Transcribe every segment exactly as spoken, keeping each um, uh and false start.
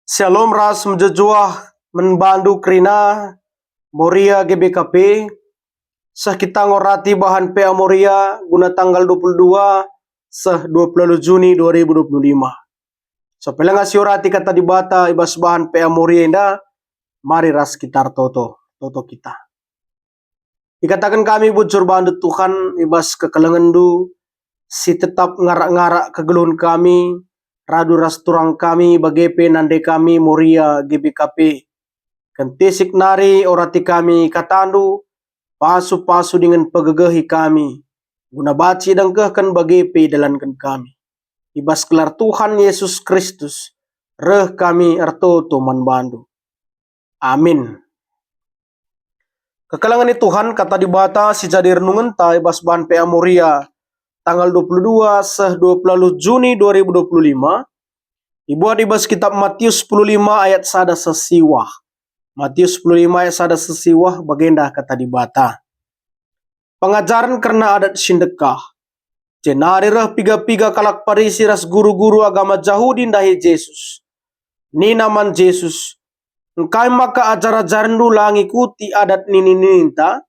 Shalom ras mejuah-juah man bandu kerina Moria G B K P. Seh kita ngorati bahan P A Moria guna tanggal dua puluh dua seh dua puluh Juni dua ribu dua puluh lima. Supaya langa siorati Kata Dibata i bas bahan P A Moria enda, mari ras kita ertoto, toto kita. Ikataken kami bujur bandu Tuhan i bas kekelengenNdu, si tetap ngarak-ngarak kegeluhen kami, radu ras turang kami, bage pe nande kami Moria G B K P. Kentisik nari orati kami kataNdu, pasu-pasu dingen pegegehi kami, guna banci idengkehken bage pe idalanken kami. I bas gelar Tuhan Yesus Kristus, reh kami ertoto man bandu. Amin. Kekelengen ni Tuhan, Kata Dibata si jadi renungenta i bas bahan P A Moria tanggal dua puluh dua seh dua puluh Juni dua ribu dua puluh lima, ibuat i bas kitab Matius sepuluh lima ayat sada seh siwah. Matius sepuluh lima ayat sada seh siwah, bagenda Kata Dibata. Pengajaren kerna adat si ndekah. Jenari reh piga-piga kalak Parisi ras guru-guru agama Jahudi ndahi Jesus. Nina man Jesus, "Engkai maka ajar-ajarNdu la ngikuti adat nini-nininta?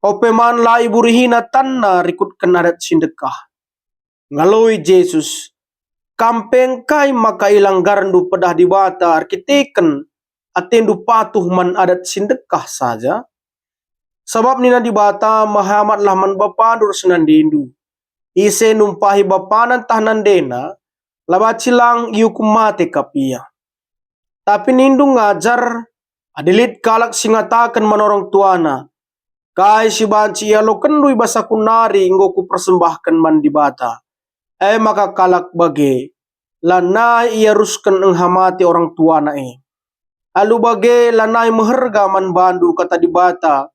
Ope man la iburihina tanna rikutken adat si ndekah." Ngaloi Jesus, "Kam pe engkai maka ilanggarndu pedah Dibata erkiteken atendu patuh man adat si ndekah saja? Sabap nina Dibata, 'Mehamatlah man bapandu ras nandendu.' Ise numpahi bapana ntah nandena, la banci lang iukum mate kap ia. Tapi nindu ngajar, adi lit kalak si ngataken man orang tuana, 'Kai si banci ialokenndu i bas aku nari enggo kupersembahken man Dibata,' e maka kalak bage lanai iarusken enghamati orang tuana e. Alu bage lanai meherga man bandu Kata Dibata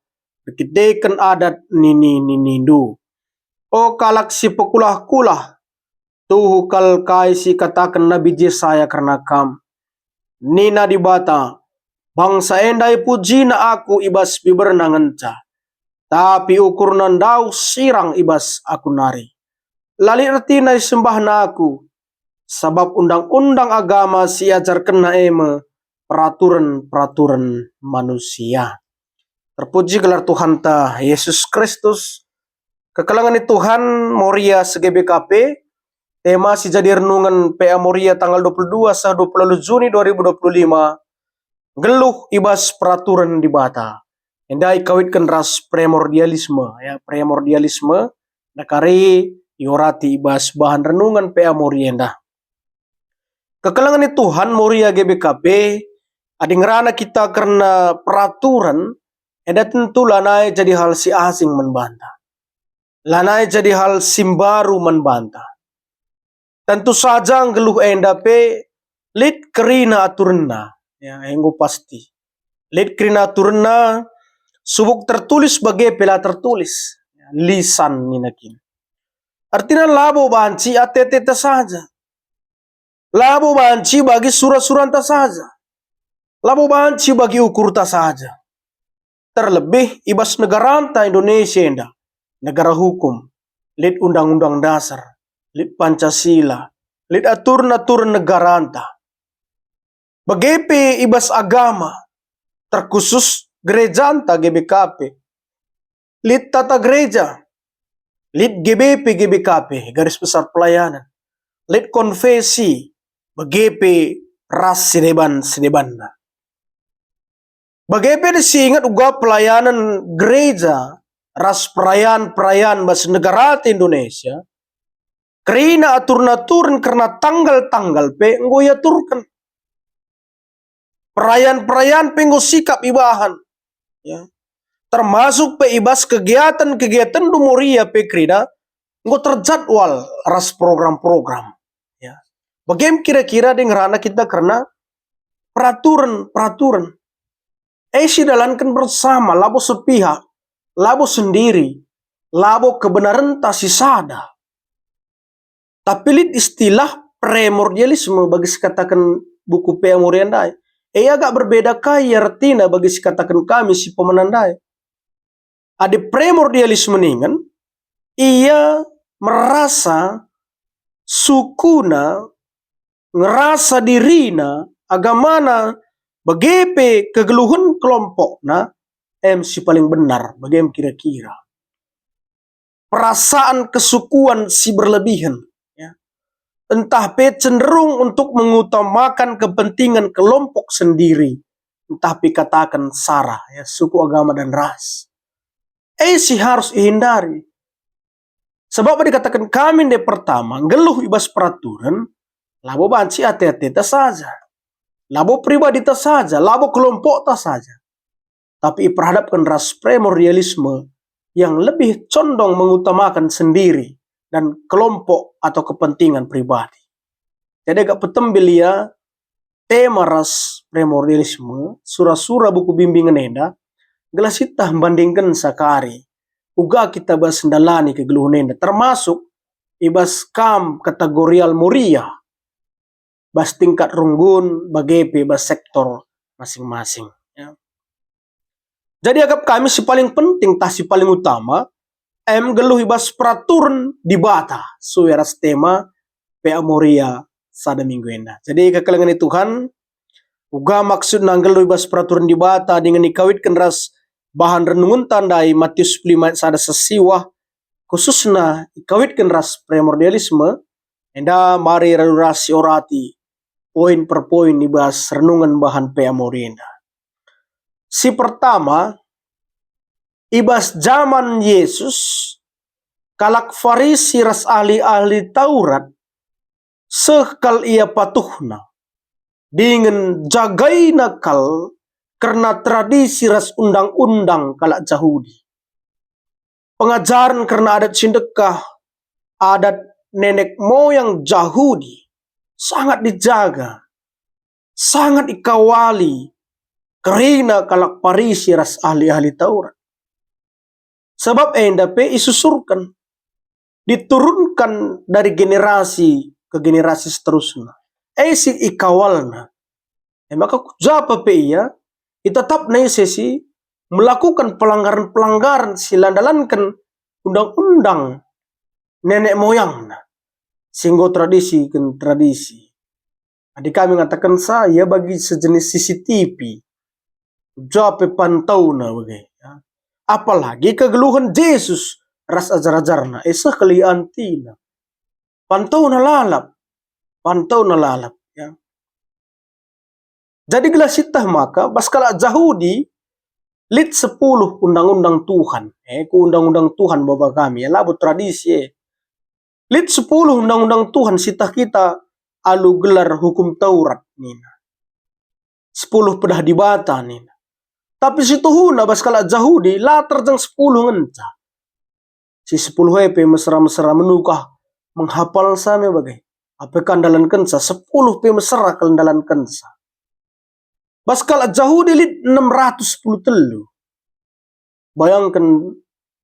erkiteken adat nini-ninindu. O kalak si pekulah-kulah, tuhu kal kai si ikataken Nabi Jesaya kerna kam. Nina Dibata, 'Bangsa enda ipujina Aku i bas biberna ngenca, tapi ukurna ndauh sirang i bas Aku nari. La lit ertina isembahna Aku, sabap undang-undang agama si iajarkenna e me peraturen-peraturen manusia.'" Terpuji gelar Tuhanta Yesus Kristus. Kekelengen ni Tuhan, Moria se-G B K P, tema si jadi renungen P A Moria tanggal dua puluh dua seh dua puluh Juni dua ribu dua puluh lima, nggeluh i bas peraturen Dibata. Enda ikawitken ras primordialisme, ya, primordialisme, ndakari iorati i bas bahan renungen P A Moria enda. Kekelengen ni Tuhan, Moria G B K P, adi ngerana kita kerna peraturen, enda tentu lanai jadi hal si asing man banta. Lanai jadi hal si mbaru man banta. Tentu saja nggeluh enda pe lit kerina aturenna, ya, enggo pasti. Lit kerina aturenna, subuk tertulis bage pe la tertulis, lisan nina kin. Ertina labo banci ate-ateta saja. Labo banci bagi sura-suranta saja. Labo banci bagi ukurta saja. Terlebih i bas negaranta Indonesia enda, negara hukum, lit Undang-Undang Dasar, lit Pancasila, lit aturen-aturen negaranta. Bage pe i bas agama, terkhusus gerejanta G B K P. Lit tata gereja, lit G B P, G B K P, garis besar pelayanan, lit konfesi, bage pe ras sideban-sidebanna. Bage pe adi siinget uga pelayanan gereja ras perayan-perayan bas negarata Indonesia, kerina aturen-aturen kerna tanggal-tanggal pe enggo iaturken. Perayan-perayan pe enggo sikap ibahan. Ya. Termasuk pe i bas kegiatan-kegiatanndu Moria pe kerina enggo terjadwal ras program-program. Ya. Bage me kira-kira adi ngerana kita kerna peraturen-peraturen. E sidalanken bersama, labo sepihak, labo sendiri, labo kebenarenta si sada. Tapi lit istilah primordialisme bagi sikataken buku P A Moria ndai. E agak berbeda kai ertina bagi sikataken kami si pemena ndai. Adi primordialisme ningen, ia merasa sukuna, ngerasa dirina agamana, bage pe kegeluhen kelompokna, em si paling benar, bage me kira-kira. Perasaan kesukuan si berlebihan, ya. Ntah pe cenderung untuk mengutamakan kepentingan kelompok sendiri, ntah pe kataken sara, ya, suku, agama, dan ras. E si harus ihindari. Sebab dikataken kami ndai pertama, nggeluh i bas peraturen, labo banci ate-ateta saja, labo pribadita saja, labo kelompokta saja, tapi iperhadapken ras primordialisme yang lebih condong mengutamakan sendiri dan kelompok atau kepentingan pribadi. Jadi agak petembil ia tema ras primordialisme, sura-sura buku bimbingen enda, gelah sieteh mbandingkensa kari, uga kita bas ndalani kegeluhen enda, termasuk i bas kam kategorial Moria, bas tingkat runggun, bage pe bas sektor masing-masing, ya. Jadi akap kami si paling penting tah si paling utama, em nggeluh i bas peraturen Dibata, sue ras tema P A Moria sada minggu enda. Jadi kekelengen Tuhan, uga maksudna nggeluh i bas peraturen Dibata dingen ikawitken ras bahan renungenta ndai, Matius sepuluh ayat sada seh siwah, khususna ikawitken ras primordialisme, enda mari radu ras siorati poin per poin i bas renungen bahan P A Moria enda. Si pertama, i bas jaman Yesus, kalak Farisi ras ahli-ahli Taurat seh kal ia patuhna, dingen jagaina kal kerna tradisi ras undang-undang kalak Jahudi. Pengajaren kerna adat si ndekah, adat nenek moyang Jahudi, sangat dijaga, sangat ikawali kerina kalak Parisi ras ahli-ahli Taurat. Sabap enda pe isusurken, diturunken dari generasi ke generasi seterusna. E si ikawalna. E maka ku ja pe ia, itetapna ise si melakukan pelanggaran-pelanggaran si la ndalanken undang-undang nenek moyangna, si enggo tradisi ken tradisi. Adi kami ngatakensa, ia bagi sejenis C C T V. Ku ja pe pantauna bage, ya. Apalagi kegeluhen Jesus ras ajar-ajarna, e seh kal ia antina. Pantauna lalap, pantauna lalap, ya. Jadi gelah sieteh maka bas kalak Jahudi lit sepuluh undang-undang Tuhan. Eh, ku undang-undang Tuhan baba kami, ya, labo tradisi, eh. Lit sepuluh undang-undang Tuhan sieteh kita alu gelar hukum Taurat nina. Sepuluh pedah Dibata nina. Tapi situhuna bas kalak Jahudi la terjeng sepuluh ngenca. Si sepuluh e pe mesera-mesera menukah menghapalsa me bage. Ape ka ndalankensa, sepuluh pe mesera kal ndalankensa. Bas kalak Jahudi lit enam ratus sepuluh telu. Bayangken,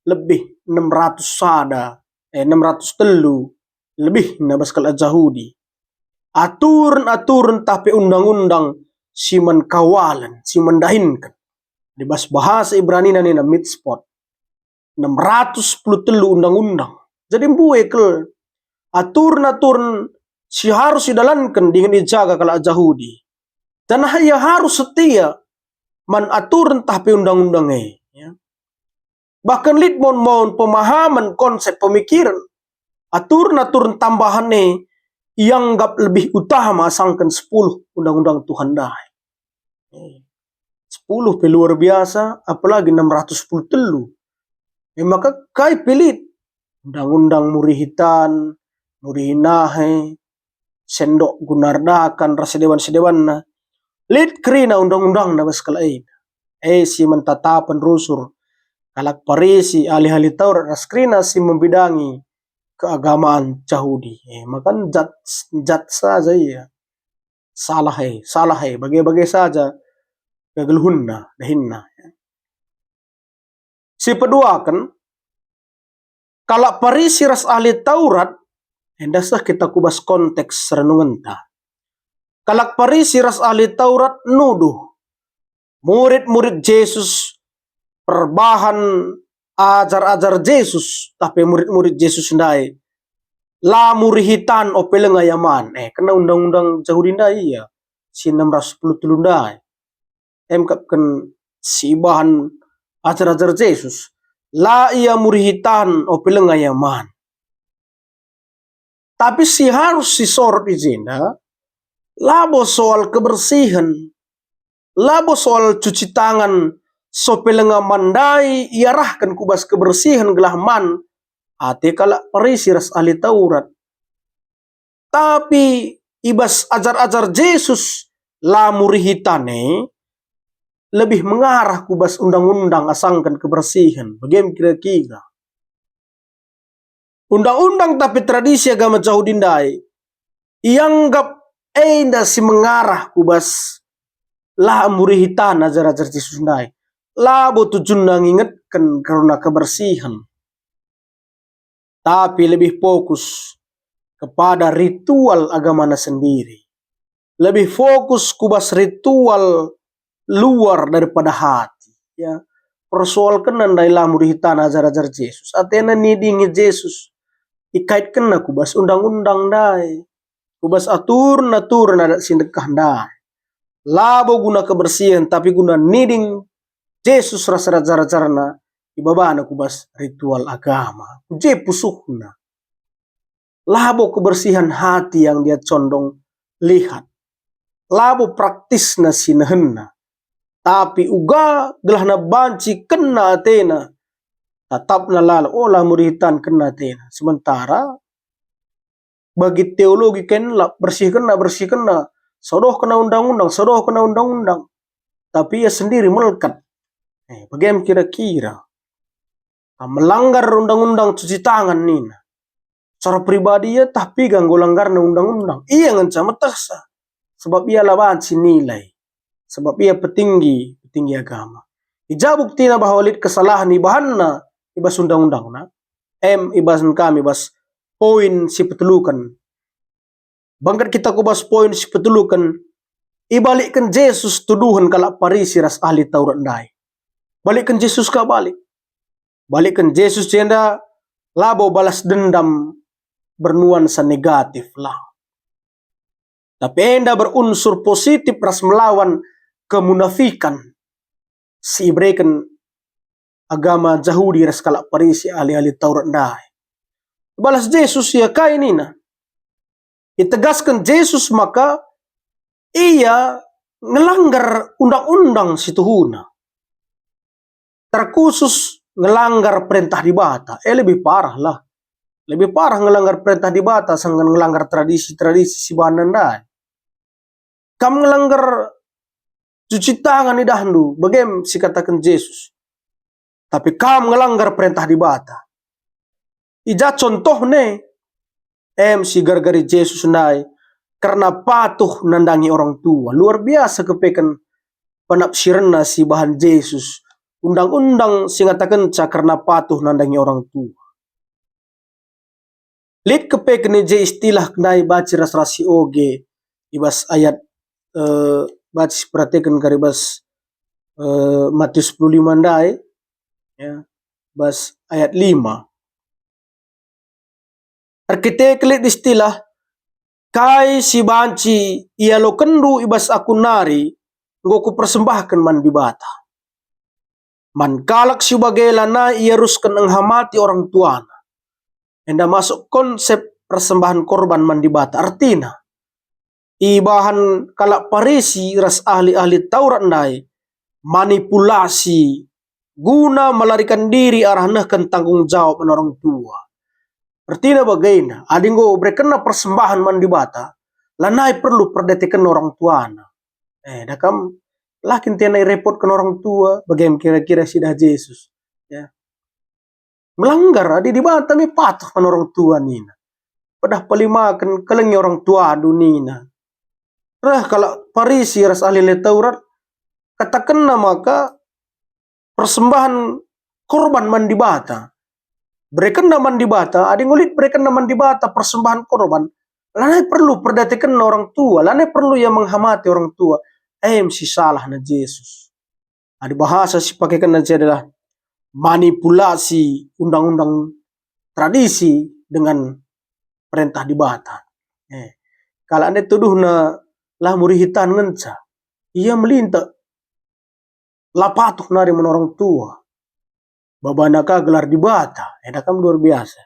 lebih enam ratus sada, eh, enam ratus telu, lebihna bas kalak Jahudi. Aturen-aturen tah pe undang-undang si man kawalen, si man dahinken. Di bas bahasa Ibranina nina mitzvot. Enam ratus sepuluh telu undang-undang. Jadi mbue kal aturen-aturen si harus idalanken dingen ijaga kalak Jahudi. Janah ia harus setia man aturen tah pe undang-undang e, ya. Bahkan lit maun-maun pemahaman konsep pemikiran, aturen-aturen tambahan e ianggap lebih utama asangken sepuluh undang-undang Tuhan ndai. Eh, sepuluh pe luar biasa, apalagi enam ratus sepuluh telu. Eh, maka kai pe lit? Undang-undang murihi tan, murihi nahe, sendok guna erdakan ras sedeban-sedebanna. Lit kerina undang-undangna bas kalak e. E si man tatapen rusur kalak Parisi, ahli-ahli Taurat ras kerina si membidangi keagamaan Jahudi. Eh, maka njat, njat saja ia. Salah e, salah e, bage-bage saja kegeluhenna, dahinna. Sipeduaken, kalak Parisi ras ahli Taurat, enda seh kita ku bas konteks renungenta. Kalak Parisi ras ahli Taurat nuduh murid-murid Jesus, perbahan ajar-ajar Jesus, tah pe murid-murid Jesus ndai, la murihi tan ope langa ia man. Eh, kena undang-undang Jahudi ndai ia. si enem ratus sepuluh telu ndai. Emkapken si ibahan ajar-ajar Jesus, la ia murihi tan ope langa ia man. Tapi si harus sisorot i jenda, labo soal kebersihen, labo soal cuci tangan, sope langa man ndai iarahken ku bas kebersihen gelah man ate kalak Parisi ras ahli Taurat. Tapi i bas ajar-ajar Jesus, la murihi tan e lebih mengarah ku bas undang-undang asangken kebersihen, bage me kira-kira. Undang-undang tapi tradisi agama Jahudi ndai ianggap enda si mengarah ku bas la murihi tan ajar-ajar Jesus ndai. Labo tujunna ngingetken kerna kebersihen, tapi lebih fokus kepada ritual agamana sendiri. Lebih fokus ku bas ritual luar daripada hati. Ya, persoalkenna ndai la murihi tan ajar-ajar Jesus. Atena nidingi Jesus, ikaitkenna ku bas undang-undang ndai, ku bas aturen-aturen adat si ndekah ndai. Labo guna kebersihen, tapi guna niding Jesus ras ajar-ajarna ibabana ku bas ritual agama. Ku je pusuhna. Labo kebersihan hati yang dia condong lihat. Labo praktisna si nehenna. Tapi uga gelahna banci kena atena. Tatapna lalap, oh, la murihi tan kena atena. Sementara bagi teologi kena, bersihkenna, bersihkenna, sodohkenna undang-undang, sodohkenna undang-undang. Tapi ia sendiri melekat. Eh, bage me kira-kira. Ah, melanggar undang-undang cuci tangan nina. Secara pribadi ia tah piga enggo langgarna undang-undang. Ia ngenca metehsa. Sebab ia la banci nilai. Sebab ia petinggi, petinggi agama. I ja buktina bahwa lit kesalahen ibahanna i bas undang-undangna? Em ibasen kami bas poin si peteluken. Bengket kita ku bas poin si peteluken, ibalikken Jesus tuduhen kalak Parisi ras ahli Taurat ndai. Balikken Jesus ka balik. Balikken Jesus jenda labo balas dendam bernuansa negatif lah. Tapi enda berunsur positif ras melawan kemunafikan si ibereken agama Jahudi ras kalak Parisi ahli-ahli Taurat ndai. Balas Jesus ia kai nina? Itegasken Jesus maka ia ngelanggar undang-undang si tuhuna. Terkhusus ngelanggar perintah Dibata. Eh, lebih parah lah. Lebih parah ngelanggar perintah Dibata sangkan ngelanggar tradisi-tradisi si bana ndai. Kam ngelanggar cuci tangan idahndu, bage me si kataken Jesus. Tapi kam ngelanggar perintah Dibata. I ja contohna e? Em si gargari Jesus ndai kerna patuh nandangi orang tua. Luar biasa kepeken penafsirenna si bahan Jesus. Undang-undang si ngatakenca kerna patuh nandangi orang tua. Lit kepeken i je istilah ndai banci ras-ras si oge i bas ayat, eh, banci siperhatiken kari bas, eh, Matius sepuluh lima ndai, ya, bas ayat lima. Erkiteken lit istilah, "Kai si banci ialokenndu i bas aku nari enggo kupersembahken man Dibata." Man kalak si bage lanai iarusken enghamati orang tuana. Enda masuk konsep persembahen korban man Dibata. Ertina, ibahan kalak Parisi ras ahli-ahli Taurat ndai manipulasi guna melarikan diri arah nehken tanggung jawab man orang tua. Ertina bagenda, adi enggo berekenna persembahen man Dibata, lanai perlu perdetekenna orang tuana. Eh, da kam, la kin tena irepotken orang tua, bage me kira-kira sidah Jesus. Ya. Melanggar, adi Dibata me patuh man orang tua nina. Pedah pelimaken, kelengi orang tuandu nina. Reh kalak Parisi ras ahli-ahli Taurat, katakenna maka persembahen korban man Dibata. Berekenna man Dibata, adi enggo lit berekenna man Dibata persembahen korban, lanai perlu perdatekenna orang tua, lanai perlu ia menghamati orang tua. Em si salahna Jesus. Adi bahasa si pakekenna je adalah manipulasi undang-undang tradisi dengan perintah Dibata. Eh, kalak ndai tuduhna la murihi tan ngenca. Ia melintek, la patuh nari man orang tua. Babana ka gelar Dibata, enda kam luar biasa.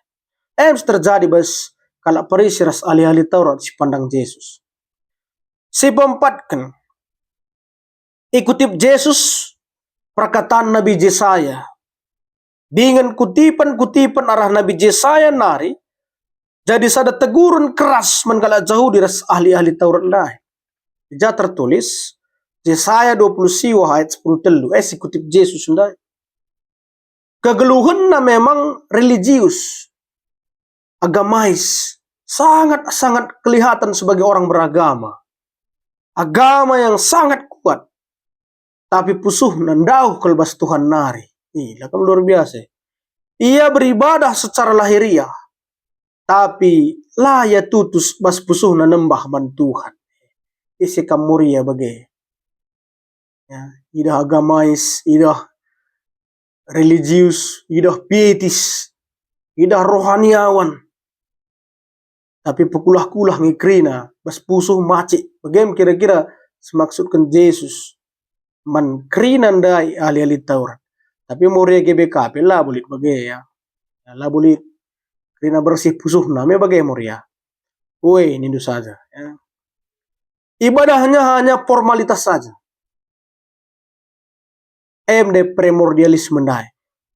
Em si terjadi bas kalak Parisi ras ahli-ahli Taurat si pandang Jesus. Si peempatken, ikutip Jesus perkataan Nabi Jesaya. Dingen kutipen-kutipen arah Nabi Jesaya nari jadi sada teguren keras man kalak Jahudi ras ahli-ahli Taurat ndai. I ja tertulis, Jesaya dua puluh siwah ayat sepuluh telu, eh, si kutip Jesus ndai. Kegeluhenna memang religius, agamais, sangat-sangat kelihatan sebagai orang beragama. Agama yang sangat kuat, tapi pusuhna ndauh kal bas Tuhan nari. Ih, la kam luar biasa. Ia beribadah secara lahiriah, tapi la ia tutus bas pusuhna nembah man Tuhan. Ise kam Moria bage. Ya, idah agamais, idah religius, idah pietis, idah rohaniawan. Tapi pekulah-kulah nge kerina, bas pusuh macik. Bage me kira-kira si maksudken Jesus man kerina ndai ahli-ahli Taurat. Tapi Moria G B K P labo lit bage, ya. Ya, labo lit. Kerina bersih pusuhna me bage Moria. Ue, nindu saja, ya. Ibadahnya hanya formalitas saja. Em de primordialisme ndai.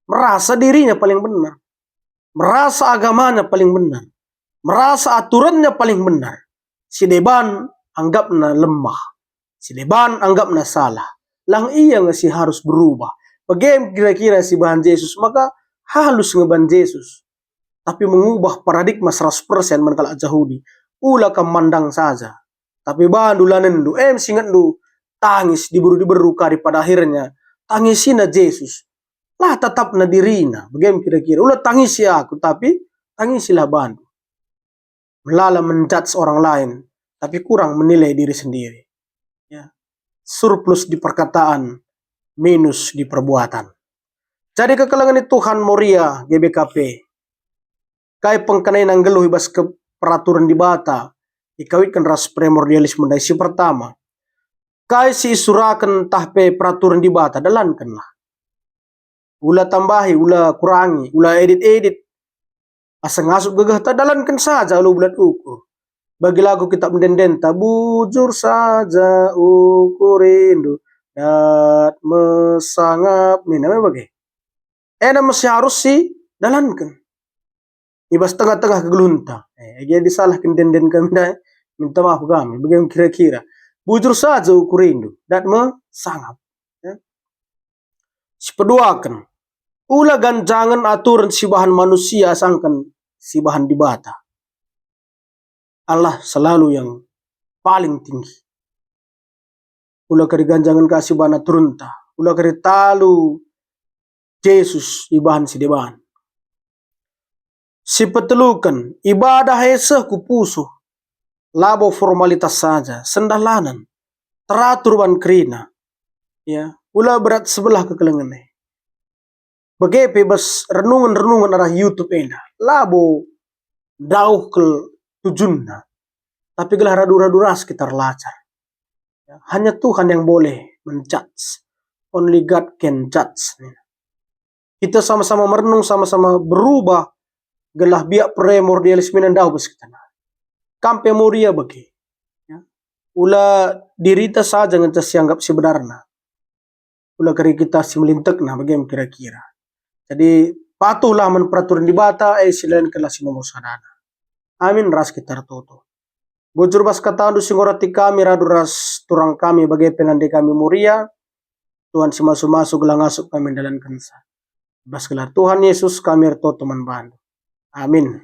Merasa dirinya paling benar. Merasa agamanya paling benar. Merasa aturannya paling benar. Si deban anggapna lemah. Si deban anggapna salah. Lang ia nge si harus berubah. Bage kira-kira si bahan Jesus, maka halus nge ban Jesus. Tapi mengubah paradigma seratus persen man kalak Jahudi. Ula kam mandang saja. Tapi bandu lanenndu, em si ingetndu tangis diberu-diberu kari pada akhirnya. Tangisina Jesus. La tatapna dirina, bage me kira-kira. Ula tangisi aku, tapi tangisilah bandu. Melala menjudge orang lain, tapi kurang menilai diri sendiri. Ya. Surplus di perkataan, minus di perbuatan. Jadi kekelengen Tuhan Moria G B K P. Kai pengkenaina nggeluh i bas ke-, peraturen Dibata, ikawitken ras primordialisme ndai. Si pertama, kai si isuraken ntah pe peraturen Dibata, dalankenlah. Ula tambahi, ula kurangi, ula edit-edit. Asa ngasup gegehta, dalanken saja alu bulat ukur. Bagi lagu kitab ende-endenta, bujur saja ukurindu, dat me sangap, nina me bage. Enda me si harus si dalanken. I bas tengah-tengah kegeluhenta. Eh, agi disalahken ende-enden kami ndai, minta maaf kami, bage kira-kira. Bujur saja ukurindu, dat me sangap. Ya. Sipeduaken, ula ganjangen aturen si bahan manusia asangken si bahan Dibata. Allah selalu yang paling tinggi. Ula kari ganjangen ka si bahan aturenta. Ula kari talu Jesus ibahan si deban. Sipeteluken, ibadah e seh ku pusuh. Labo formalitas saja, sendah lanen. Teratur ban kerina. Ya, ula berat sebelah kekelengen e. Bage pe bas renungen-renungen arah YouTube enda. Labo ndauh kal tujunna. Tapi gelah radu-radu ras kita erlajar. Ya, hanya Tuhan yang boleh menjudge. Only God can judge. Kita sama-sama merenung, sama-sama berubah, gelah biak primordialisme ndauh bas kita. Kam pe Moria bage. Ya. Ula dirita saja ngenca sianggap si benarna. Ula kari kita si melintekna, bage me kira-kira. Jadi, patuhlah man peraturan Dibata, eh, silainkenlah si nomor sadana. Amin, ras kita ertoto. Bujur bas katandu si ngorati kami, radu ras turang kami, bage pe nande kami Moria, Tuhan si masu-masu gelah ngasup kami ndalankenca. Bas gelar Tuhan Yesus kami ertoto man bandu. Amin.